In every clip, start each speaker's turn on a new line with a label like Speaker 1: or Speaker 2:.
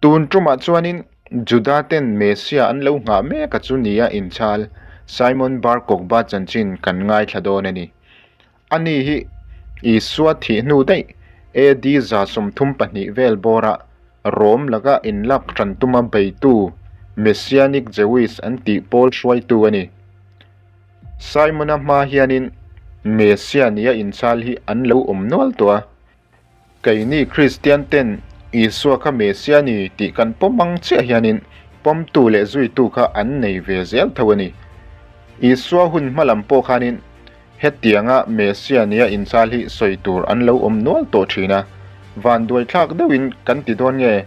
Speaker 1: Tun tumah chuanin Juda ten Messiah an lo nghah mek a chu nia inchhal Simon Bar Kokhba chanchin kan ngaithla dawn a ni. Ani hi Isua thih hnu daih AD 32 vel bawra Rom laka inlak hran tuma beitu Messianic Jewish an tih pawl hruaitu a ni. Simon-a hma hianin Messiah nia inchhal hi an lo awm nual tawh a. Keini Kristian ten Isua kha Messiah ni tih kan pawm ang chiah hianin pawmtu leh zuitu kha an nei ve zel tho a ni. Isua hun hma lam pawh khanin hetianga Messiah nia inchal hi sawi tur an lo awm nual tawh thin a, vanduaithlak deuhin kan ti dawn nge?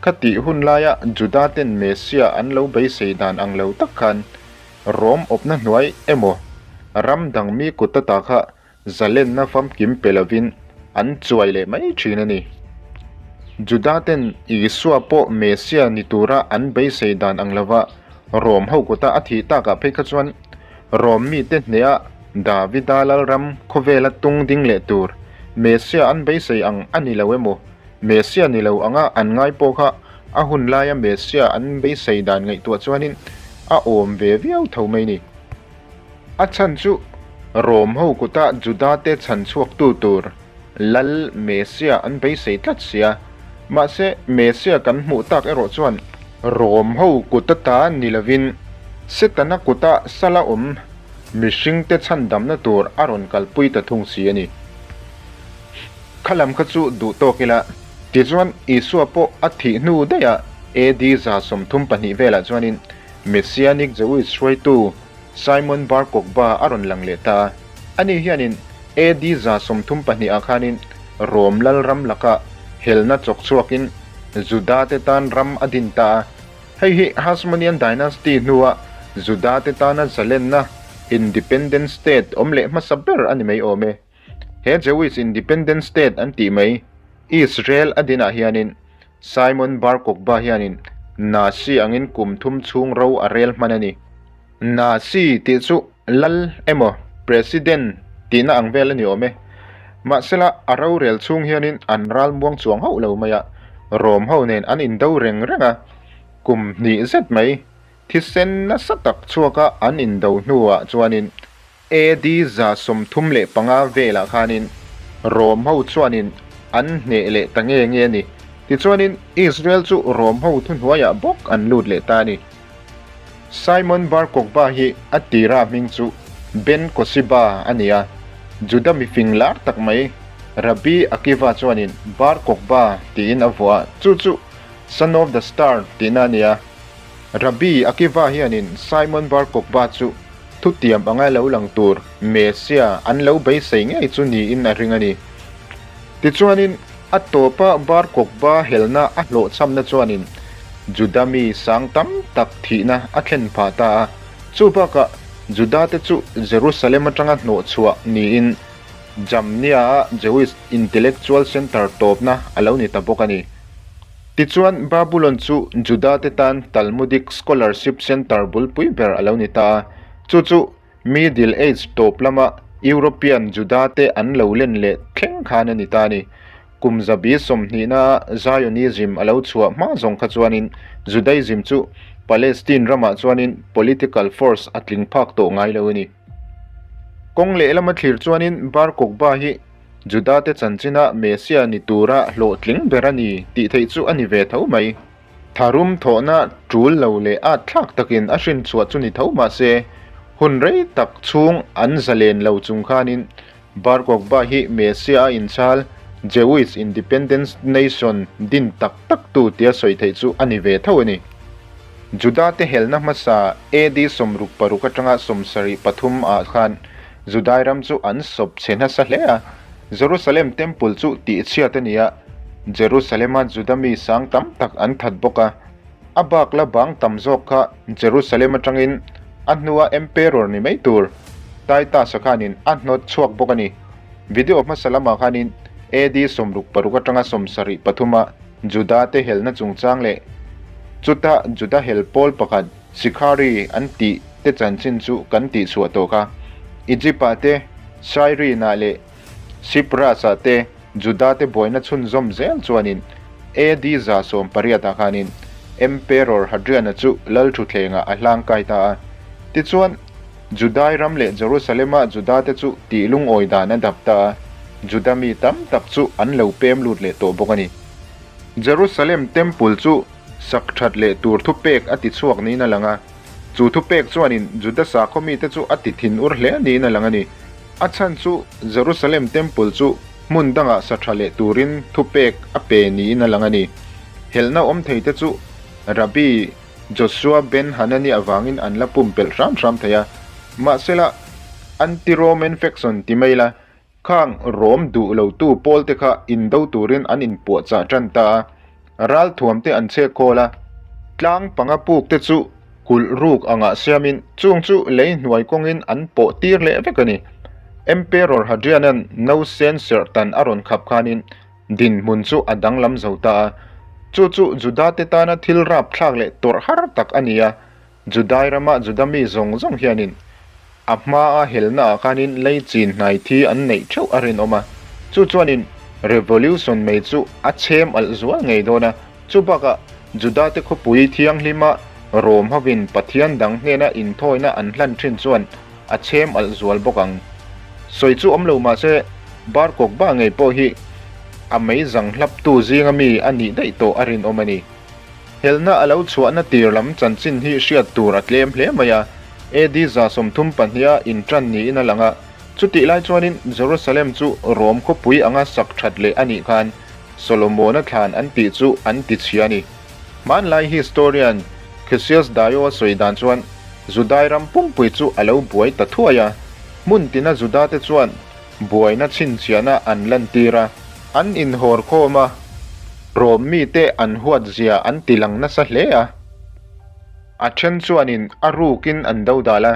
Speaker 1: Khatih hun laia Juda ten Messiah an lo beisei dan ang lo tak khan Rom awpna hnuai emaw ram dang mi kut ata kha Zalenna famkim pe lovin an chuai leh mai thin a ni. Juda ten Isua pawh Messia ni tura an beisei dan ang lova Rom ho kuta a thih takah phei kha chuan Rom mite hneha Davida lalram khawvela tung ding leh tur Messia an beisei ang a ni lo emaw Messia ni lo anga an ngai pawh kha a hun laia Messia an beisei dan ngaihtuah chuanin a awm ve viau tho mai ni. A chhan chu Rom ho kuta Judate chhan chhuaktu tur Lal Messia an beisei tlat sia. Mahse, Messia kan hmuh tak erawh chuan Rom ho kuta ta ni lovin Setana kuta sala awm mihringte chhandamna tur a rawn kalpui ta thung si a ni. Kha lam kha chu duh tawk ila. Tichuan, Isua pawh a thih hnu daihah AD 32 velah chuanin Messianic Jewish hruaitu Simon Bar Kokhba a rawn lang leh ta a. Ani hianin AD 32 ah khanin Rom lalram laka helna chawk chhuakin Juda te tan ram a din ta a. Hei hi Hasmonean Dynasty hnua Juda te tana zalenna, independent state, awm leh hmasa ber a ni mai awm e. He Jewish independent state an tih mai Israel a dinah hianin Simon Bar Kokhba hianin Nasi angin kum thum chhung ro a rel hman a ni. Nasi tih chu lal emaw President tihna ang vel a ni awm e. Mahsela a rorel chhung hianin an ral muang chuang hauh lo mai a, Rom ho nen an indo reng reng a, kum hnih zet mai thisen nasa tak chhuaka an indo hnuah chuanin AD 35 velah khanin Rom ho chuanin an hneh leh ta nge nge a ni. Tichuanin Israel chu Rom ho thuhnuaiah bawk an lut leh ta a ni. Simon Bar Kokhba hi a tira hming chu Ben Kosiba a ni a, Juda mifing lar tak mai Rabbi Akiva chuanin Bar Kokhba tiin a vuah a, chu chu Son of the Star tihna a ni a. Rabbi Akiva hianin Simon Bar Kokhba chu thutiam anga lo lang tur Messia an lo beisei ngei chu niin a ring a ni. Tichuanin, a tawpa Bar Kokhba helna a hlawhchhamna chuanin Juda mi sang tam tak thihna a thlen phah ta a. Chu bakah Juda-te chu Jerusalem atanga hnawhchhuah niin Jamnia-a Jewish Intellectual Center tawpna a lo ni ta bawk a ni. Tichuan, Babulon chu Juda-te tan Talmudic Scholarship Center bulpui ber a lo ni ta a, chu chu Middle Age tawp lama European Juda-te an lo len leh thleng khan a ni ta a ni. Kum zabi sawmhnihna Zionism a lo chhuah hma zawng kha chuanin Judaism chu Palestine ramah chuanin political force a tling phak tawh ngai lo a ni. Kawng lehlama thlir chuanin Bar Kokhba hi Judate chanchina Messia ni tura hlawhtling ber a ni tih theih chu a ni ve tho mai. Tharum thawhna tul lo leh at thlak takin a hrin chhuah chu ni tho mah se, hun rei tak chhung an zalen lo chung khanin Bar Kokhba hi Messia a inchhal Jewish Independence Nation din tak tak tu tia sawi theih chu a ni ve tho a ni. Judate helna hmasa AD 66 atanga 73 ah khan Judai ram chu an sawp chhe nasa hle a, Jerusalem Temple chu tihchhiat a ni a, Jerusalem-a Juda mi sang tam tak an that bawk a. A bak la bang tam zawk kha Jerusalem atangin a hnua Emperor ni mai tur Titus-a khanin a hnawt chhuak bawk a ni. Video hmasa lamah khanin AD 66 atanga 73 a Juda te helna chungchang leh chuta Juda hel pawl pakhat Sikhari an tih te chanchin chu kan tih chhuah tawh kha. Egypt-ah te, Cyrene-ah leh Cyprus-ah te Juda te buaina chhunzawm zel chuanin AD 180 ah khanin Emperor Hadrian-a chu lal thutthlengah a hlangkai ta a. Tichuan, Judai ram leh Jerusalem-a Judate chu tih lungawi dan a dap ta a, Juda mi tam tak chu an lo pem lut leh tawh bawk a ni. Jerusalem Temple chu sak that leh tur thupek a ti chhuak niin a lang a, chu thupek chuanin Juda sakhaw mite chu a ti thinur hle niin a lang a ni. A chhan chu Jerusalem Temple chu hmun dangah sa tha leh turin thupek a pe niin a lang a ni. Helhna awm thei te chu Rabbi Joshua ben Hanani avangin an la pumpelh hram hram thei a, mahsela anti-Roman faction ti mai la, khang Rom duh lotu pawlte kha indo turin an inpuahchah tan ta a, ralthuamte an chhek khawl a, tlang panga pukte chu kulh ruk angah siamin chung chu lei hnuai kawngin an pawh tir leh vek a ni. Emperor Hadrian-a'n nausen serhtan a rawn khap khanin dinhmun chu a danglam zo ta a. Chu chu Judate tana thil rapthlak leh tawrh har tak a ni a. Judai rama Juda mi zawng zawng hianin a hmaa helnaah khanin lei chin hnai thi an neih theuh a rinawm a. Chu chuanin revolution mai chu a chhem alh zual ngei dawn a. Chu bakah Judate khawpui thianghlima Rom hovin Pathian dang hnena inthawina an hlan thin chuan a chhem alh zual bawk ang. Sawi chu awm lo mah se, Bar Kokhba ngei pawh hi a mei zang hlaptu zinga mi a nih daih tawh a rinawm a ni. Helna a lo chhuahna tir lam chanchin hi hriat tur a tlem hle mai a, AD 32 a intan niin a lang a, chutih lai chuanin Jerusalem chu Rom khawpui anga sak that leh a nih khan Solomona thlan an tih chu an ti chhia a ni. Hmanlai historian Cassius Dio a sawi dan chuan Judai ram pumpui chu a lo buai ta thuai a, hmun tina Judate chuan buaina chhinchhiahna an lantir a, an inhawr khawm a, Rom mite an huat zia an ti lang nasa hle a. A then chuanin a rukin an dodal a,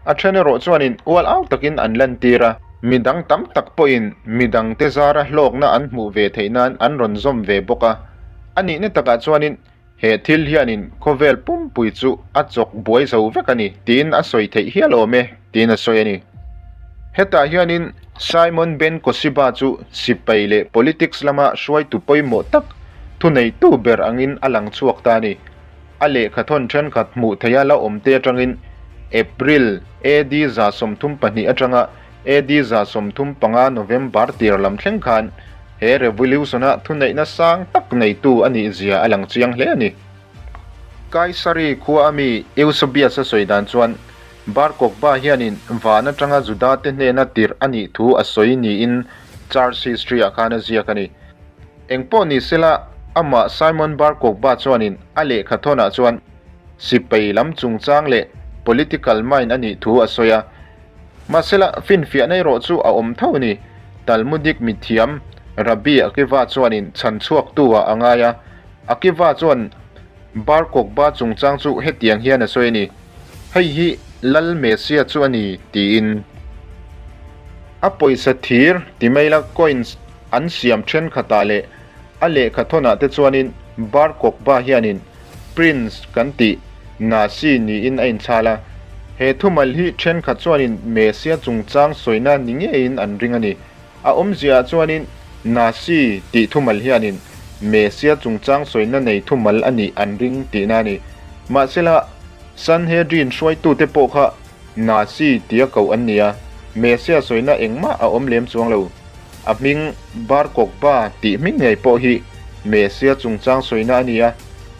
Speaker 1: a then erawh chuanin ual au takin an lantir a. Midang tam tak pawhin midangte zara hlawkna an hmuh ve theih nan an rawn zawm ve bawk a. A nihna takah chuanin he thil hianin khawvel pumpui chu a chawk buai zo vek a ni tiin a sawi theih hial awm e tiin a sawi a ni. Hetah hianin Simon ben Kosiba chu sipai leh politics lama hruaitu pawimawh tak thuneitu ber angin a lang chhuak ta a ni. A lehkha thawn thenkhat hmuh theiha la awm te atangin April, AD 32 atanga AD 35 November tir lam thleng khan he revolution-a thuneihna sang tak neitu a nih zia a lang chiang hle a ni. Kaisari khua ami Eusebius-a sawi dan chuan Bar Kokhba hianin van atanga Juda-te hnena tirh a nih thu a sawi niin Church History-ah khan a ziak a ni. Engpawh ni sela, amah Simon Bar Kokhba chuanin a lehkha thawnah chuan sipai lam chungchang leh political mind a nih thu a sawi a. Mahsela, finfiahna erawh chu a awm tho a ni. Talmudic mithiam Rabbi Akiva chuanin chhan chhuaktu-ah a ngai a. Akiva chuan Bar Kokhba chungchang chu hetiang hian a sawi a ni, Hei hi Lal Messiah chu a ni, tiin. A pawisa thir ti mai la coins an siam thenkhatah leh a lehkha thawnah te chuanin Bar Kokhba hianin Prince kan tih Nasi niin a inchhal a. He thumal hi thenkhat chuanin Messiah chungchang sawina ni ngeiin an ring a ni. A awmziaah chuanin Nasi tih thumal hianin Messiah chungchang sawina nei thumal a nih an ring tihna a ni. Mahsela, Sanhedrin hruaitute pawh kha Nasi tia koh an ni a, Messiah sawina engmah a awm lem chuang lo. A hming Bar Kokhba tih hming ngei pawh hi Messiah chungchang sawina a ni a.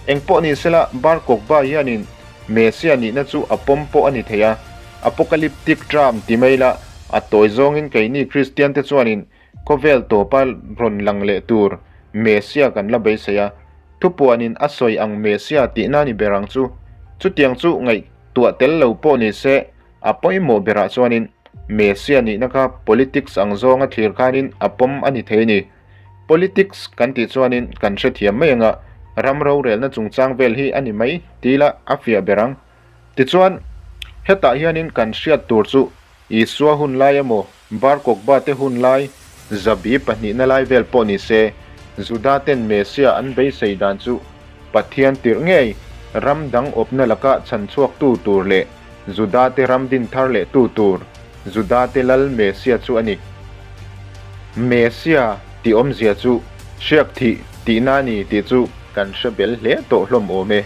Speaker 1: Engpawh ni sela, Bar Kokhba hianin Messiah nihna chu a pawm pawh a ni thei a. Apocalyptic term ti mai la, a tawi zawngin keini Kristiante chuanin khawvel tawpa rawn lang leh tur Messiah kan la beisei a. Thupuanin a sawi ang Messiah tihna ni ber ang chu. Chutiang chu ngaihtuah tel lo pawh ni se, A pawimawh berah chuanin Messiah nihna kha politics ang zawnga thlir khanin a pawm a ni thei a ni. Politics kan tih chuanin kan hrethiam mai anga ram rorelna chungchang vel hi a ni mai ti ila a fiah ber ang. Tichuan, hetah hianin kan hriat tur chu Isua hun lai emaw Bar Kokhba te hun lai zabi pahnihna lai vel pawh ni se, Juda ten Messiah an beisei dan chu Pathian tirh ngei ram dang awpna laka chhan chhuaktu tur leh Juda te ram din thar leh tu tur Juda te lal Messiah chu a ni. Messiah tih awmzia chu hriak thih. tihna a ni tih chu kan hre bel hle tawh hlawm awm e.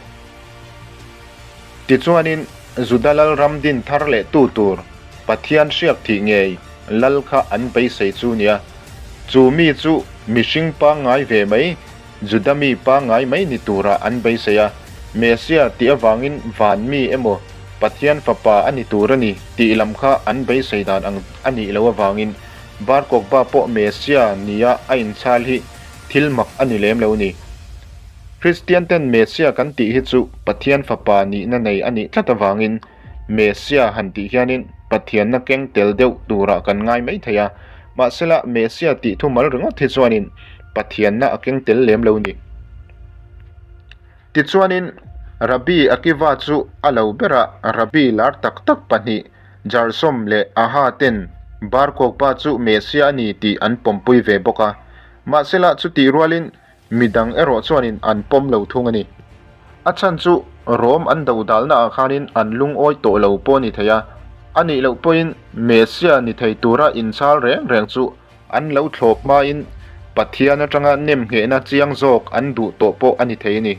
Speaker 1: Tichuanin Juda lal ram din thar leh tu tur Pathian hriak thih ngei lal kha an beisei chu nia. Chu mi chu mihring pangngai ve mai, Juda mi pangngai mai ni turah an beisei a. Messia tih avangin van mi emaw Pathian fapa a ni tur a ni tih lam kha an beisei dan ang a nih loh avangin Bar Kokhba pawh Messia nia a inchhal hi thil mak a ni lem lo ni. Kristian ten Messia kan tih hi chu Pathian fapa nihna nei a nih tlat avangin Messia han tih hianin Pathianna keng tel deuh turah kan ngai mai thei a. Mahsela Messia tih thumal ringawt hi chuanin Pathianna a keng tel lem lo ni. Tichuanin Rabbi Akiva chu a lo berah Rabbi lar tak tak pahnih Jarsom leh Aha ten Bar Kokhba chu Messia a ni tih an pawmpui ve bawk a. Mahsela chutih rualin Mi dang erawh chuanin an pawm lo thung a ni. A chhan chu Rom an do dalnaah khanin an lungawi tawh lo pawh a ni thei a, a nih loh pawhin Messia ni thei tura inchhal reng reng chu an lo thlawp hmain Pathian atanga nemnghehna chiang zawk an duh tawh pawh a ni thei a ni.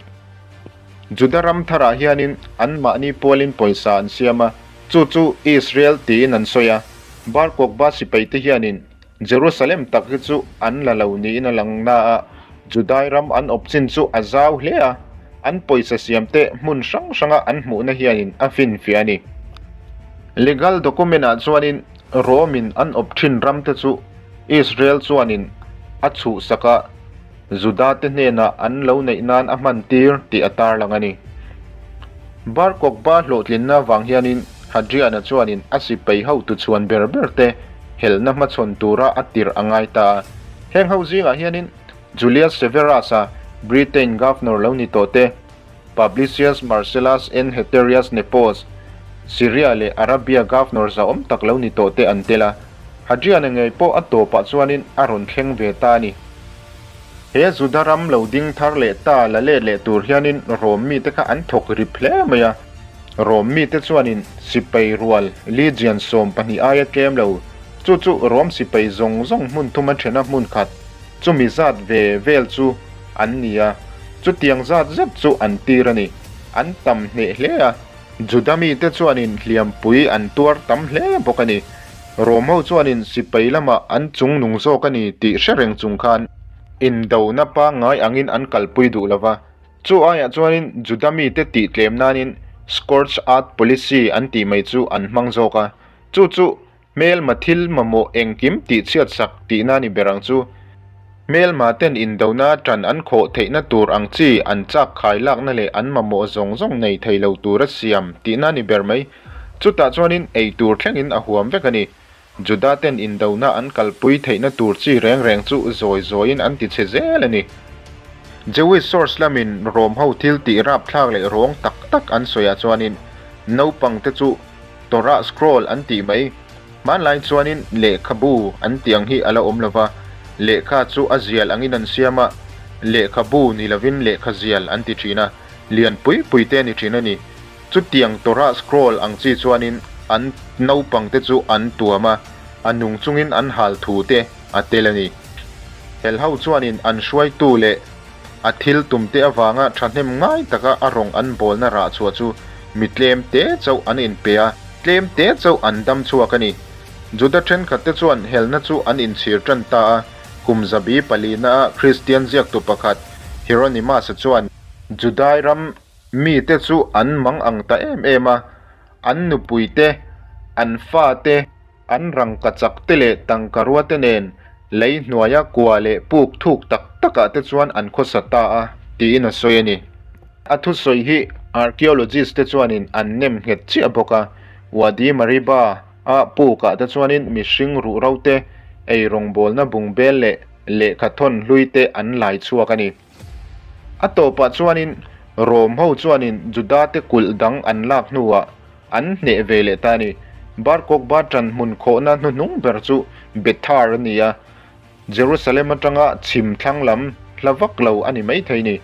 Speaker 1: Juda ram tharah hianin anmahni pualin pawisa an siam a, chu chu Israel tiin an sawi a, Bar Kokhba sipaite hianin Jerusalem tak hi chu an la lo niin a lang na a, Judai ram an awp chin chu a zau hle a, an pawisa siam te hmun hrang hranga an hmuhna hianin a finfiah a ni. Legal document ah chuanin Rome in an awp thin ram te chu Israel chuanin a chhuhsak a, Juda te hnenah an lo neih nan a hman tir tih a tarlang a ni. Bar Kokhba hlawhtlinna vang hianin Hadrian-a chuanin a sipai hotu chhuan ber ber te helna hmachhawn tura a tirh a ngai ta a. Heng ho zingah hianin Julius Severus-a Britain Governor lo ni tawh te, Publicius Marcellus and Haterius Nepos, Syria leh Arabia Governor zahawm tak lo ni tawh te an tel a. Hadrian-a ngei pawh a tawpah chuanin a rawn thleng ve ta a ni. He Juda ram lo ding thar leh ta la let leh tur hianin Rom mite kha an thawk rip hle mai a. Rom mite chuanin sipai rual legion 12 aia tlem lo, chu chu Rom sipai zawng zawng hmun thuma thena hmun khat, chumi zat ve vel chu an ni a, chutiang zat zet chu an tir a ni. An tam hneh hle a, Juda mite chuanin hliampui an tuar tam hle bawk a ni. Rom ho chuanin sipai lamah an chung nung zawk a ni tih hre reng chung khan indona pangngai angin an kalpui duh lo va. Chu aiah chuanin Juda mite tih tlem nanin Scorched Earth Policy an tih mai chu an hmang zawk a. Chu chu hmelma thil mamawh engkim tih chhiatsak tihna ni ber ang chu. Hmelma ten indona tan an khawh theihna tur ang chi an chak khai lakna leh an mamawh zawng zawng nei thei lo tura siam tihna ni ber mai. Chutah chuanin ei tur thlengin a huam vek a ni. Juda ten indona an kalpui theihna tur chi reng reng chu zawi zawiin an ti chhe zel a ni. Jewish source lamin Rom ho thil tih rapthlak leh rawng tak tak an sawiah chuanin naupang te chu Torah scroll an tih mai. Hmanlai chuanin lehkhabu an tih ang hi a la awm lo va, lehkha chu a zial angin an siam a, lehkhabu ni lovin lehkha zial an ti thin a, lian pui pui te a ni thin a ni. Chutiang Torah scroll ang chi chuanin an naupangte chu an tuam a, a nung chungin an hal thu te a tel a ni. Helho chuanin an hruaitu leh a thil tumte avanga thahnem ngai taka a rawng an bawlna rah chhuah chu mi tlem te chauh an inpe a, tlem te chauh an dam chhuak a ni. Juda thenkhatte chuan helna chu an inchhir tan ta a, kum zabi palina a Kristian ziaktu pakhat Hieronymus-a chuan, Judai ram Mite chu an mang ang ta em em a, an nupuite, an fate, an rangkachak te leh tangkarua te nen lei hnuaia kua leh puk thuk tak takah te chuan an khawsa ta a, tiin a sawi a ni. A thusawi hi archaeologist te chuanin an nem nghet chiah bawk a, Wadi Mariba a pukah te chuanin mihring ruhro te, eirawngbawlna bungbel leh lehkha thawn hlui te an lai chhuak a ni. A tawpah chuanin Rom ho chuanin Judate kulh dang an lak hnuah an hneh ve leh ta a ni. Bar Kokhba ṭan hmun khawhna hnuhnung ber chu Bethar a ni a, Jerusalem atanga chhim thlang lam hla vak lo a ni maithei ni.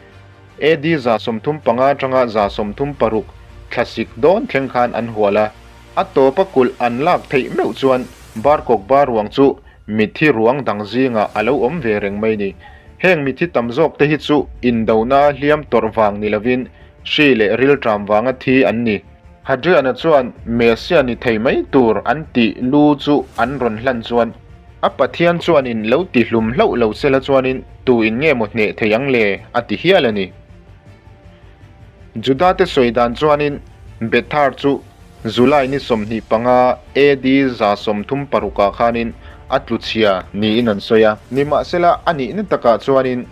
Speaker 1: AD 35 atanga 36 thlasik dawn thleng khan an hual a. A tawpa kulh an lak theih meuh chuan Bar Kokhba ruang chu Mitthi ruang dang zingah a lo awm ve reng mai ni. Heng mithi tam zawk te hi chu indona hliam tawrh vang ni lovin hri leh rilṭam vanga thi an ni. Hadrian-a chuan Messia ni thei mai tur an tih lu chu an rawn hlan chuan a Pathian chuanin lo ti hlum hlauh lo sela chuanin tu in nge maw hneh thei ang le a ti hial a ni. Juda te sawi dan chuanin Bethar chu July ni 25 AD 136 ah khanin a tlu chhia niin an sawi a. Nimahsela a nihna takah chuanin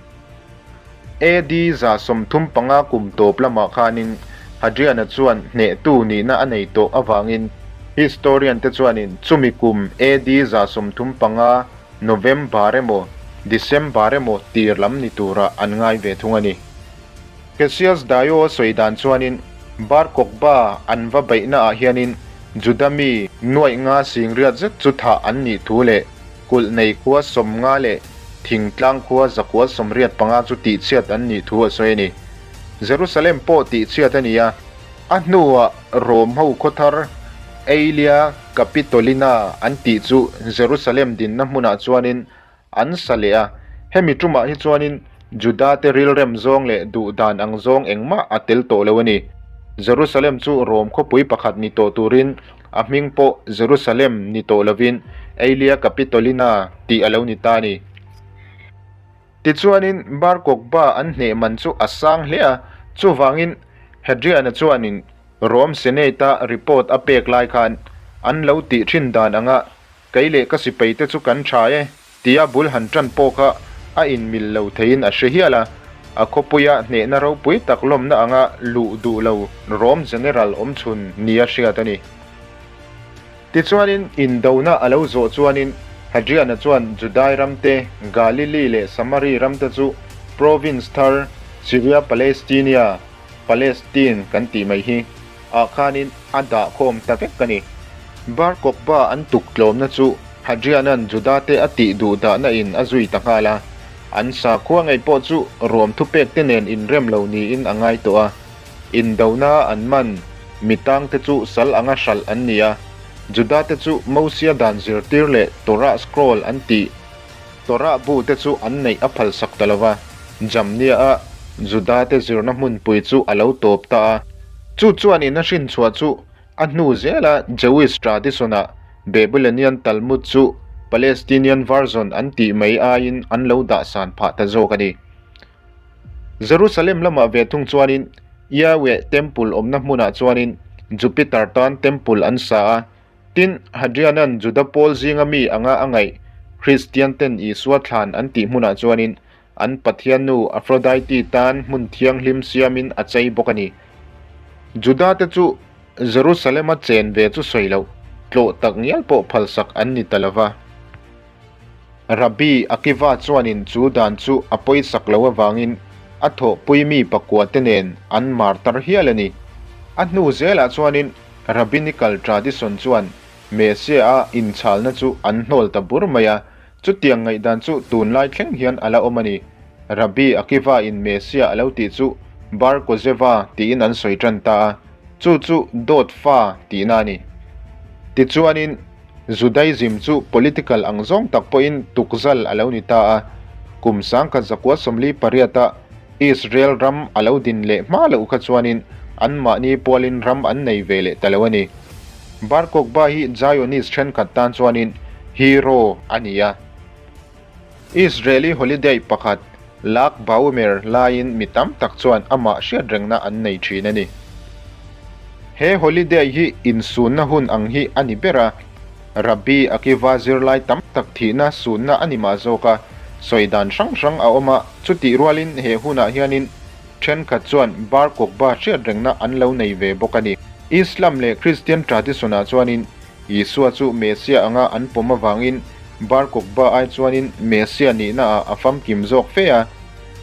Speaker 1: AD 135 kum tawp lamah khanin Hadrian-a chuan hnehtu nihna a nei tawh avangin historian te chuanin chumi kum AD 135 November emaw December emaw tir lam ni turah an ngai ve thung a ni. Cassius Dio a sawi dan chuanin Bar Kokhba an va beihna ah hianin Juda mi nuaih nga singriat zet chu thah an nih thu leh kulh nei khua 50 leh thingtlang khua 185 chu tihchhiat an nih thu a sawi a ni. Jerusalem pawh tihchhiat a ni a, a hnuah Rom ho khawthar Aelia Capitolina an tih chu Jerusalem dinna hmunah chuanin an sa leh a, hemi tumah hi chuanin Juda te rilrem zawng leh duh dan ang zawng engmah a tel tawh lo a ni. Jerusalem chu Rom khawpui pakhat ni tawh turin a hming pawh Jerusalem ni tawh lovin Aelia Capitolina tih a lo ni ta a ni. Tichuanin Bar Kokhba an hneh man chu a sang hle a, chuvangin Hadrian-a chuanin Rom Senate-a report a pek lai khan an lo tih thin dan anga Kei leh ka sipai te chu kan tha e, tia bul han tan pawh kha a inmil lo theiin a hre hial a. A khawpuia hnehna ropui tak lawmna anga luh duh lo Rom General awmchhun nia hriat a ni. Tichuanin indona a lo zawh chuanin Hadrian-a chuan Judai ram te, Galili leh Samari ram te chu province thar Syria Palestinia, Palestine kan tih mai hi, ah khanin a dah khawm ta vek a ni. Bar Kokhba an tuk tlawmna chu Hadrian-a'n Juda-te a tih duh dahna in a zui ta nghal a, an sakhua ngei pawh chu ruam thupek te nen inrem lo niin a ngai tawh a. Indona an man mi tangte chu sal anga hralh an ni a, Juda-te chu Mosia dan zirtir leh Torah scroll an tih Torah bu te chu an neih a phalsak ta lo va, Jamnia-a Juda-te zirna hmunpui chu a lo tawp ta a. Chu chuan in a hrinchhuah chu a hnu zela Jewish tradition-ah Babylonian Talmud chu Palestinian version an tih mai aiin an lo dahsan phah ta zawk a ni. Jerusalem lamah ve thung chuanin Yahweh Temple awmna hmunah chuanin Jupiter tan Temple an sa a, Tin, Hadrian-a'n Juda pawl zinga mi anga a ngaih Kristianten Isua thlan an tih hmunah chuanin an pathiannu Aphrodite tan hmun thianghlim siamin a chei bawk a ni. Juda-te chu Jerusalem-a chen ve chu sawi loh, tlawh tak ngial pawh phalsak an ni ta lo va. Rabbi Akiva chuanin chu dan chu a pawisak lo avangin a thawhpui mi pakuate nen an mar tar hial a ni. A hnu zelah chuanin Rabbinical tradition chuan Messiah-a inchhalna chu an hnawl ta bur mai a, chutiang ngaihdan chu tunlai thleng hian a la awm a ni. Rabbi Akiva-in Messiah a lo tih chu Bar Kozeva tiin an sawi tan ta a, chu chu dawt fa tihna a ni. Tichuanin. Judaism chu political ang zawng tak pawhin tukzal a lo ni ta a, kum 1948 a Israel ram a lo din leh hma loh kha chuanin anmahni pualin ram an nei ve leh ta lo a ni. Bar Kokhba hi Zionist thenkhat tan chuanin hero a ni a. Israeli holiday pakhat Lag BaOmer laiin mi tam tak chuan amah hriatrengna an nei thin a ni. He holiday hi insunna hun ang hi a ni ber a, Rabbi Akiva zirlai tam tak thihna sunna a ni mah zawk a, sawi dan hrang hrang a awm a, chutih rualin he hunah hianin thenkhat chuan Bar Kokhba hriatrengna an lo nei ve bawk a ni. Islam leh Christian tradition-ah chuanin Isua chu Messia anga an pawm avangin Bar Kokhba ai chuanin Messia nihna ah a famkim zawk fe a.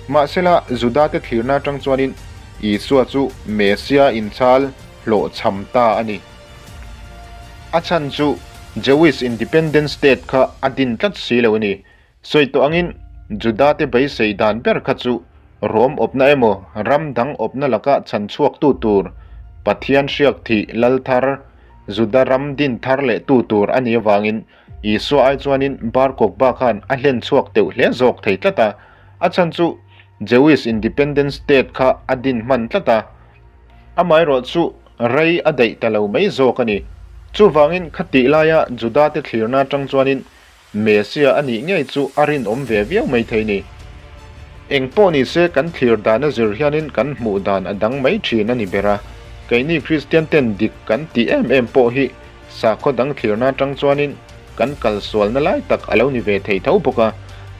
Speaker 1: Mahsela, Judate thlirna atang chuanin Isua chu Messia inchhal hlawhchham ta a ni. A chhan chu Jewish Independent State kha a din tlat si lo a ni. Sawi tawh angin Judate beisei dan ber kha chu Rom awpna emaw ram dang awpna laka chhan chhuaktu tur Pathian hriak thih lal thar Juda ram din thar leh tu tur a nih avangin Isua ai chuanin Bar Kokhba khan a hlen chhuak teuh hle zawk thei tlat a. A chhan chu Jewish Independent State kha a din hman tlat a, amaherawhchu rei a daih ta lo mai zawk a ni. Chuvangin khatih laia Juda-te thlirna atang chuanin Messia a nih ngei chu a rinawm ve viau mai thei ni. Eng pawh ni se kan thlir dan a zir hianin kan hmuh dan a dang mai thin a ni ber a. Keini Kristian ten dik kan tih em em pawh hi sakhaw dang thlirna atang chuanin kan kal sualna lai tak a lo ni ve thei tho bawk a.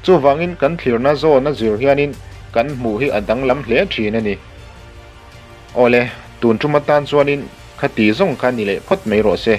Speaker 1: Chuvangin kan thlirna zawn a zir hianin kan hmuh hi a danglam hle thin a ni. Awle, tun tum atan chuanin khati zawng kha ni leh phawt mai rawh se.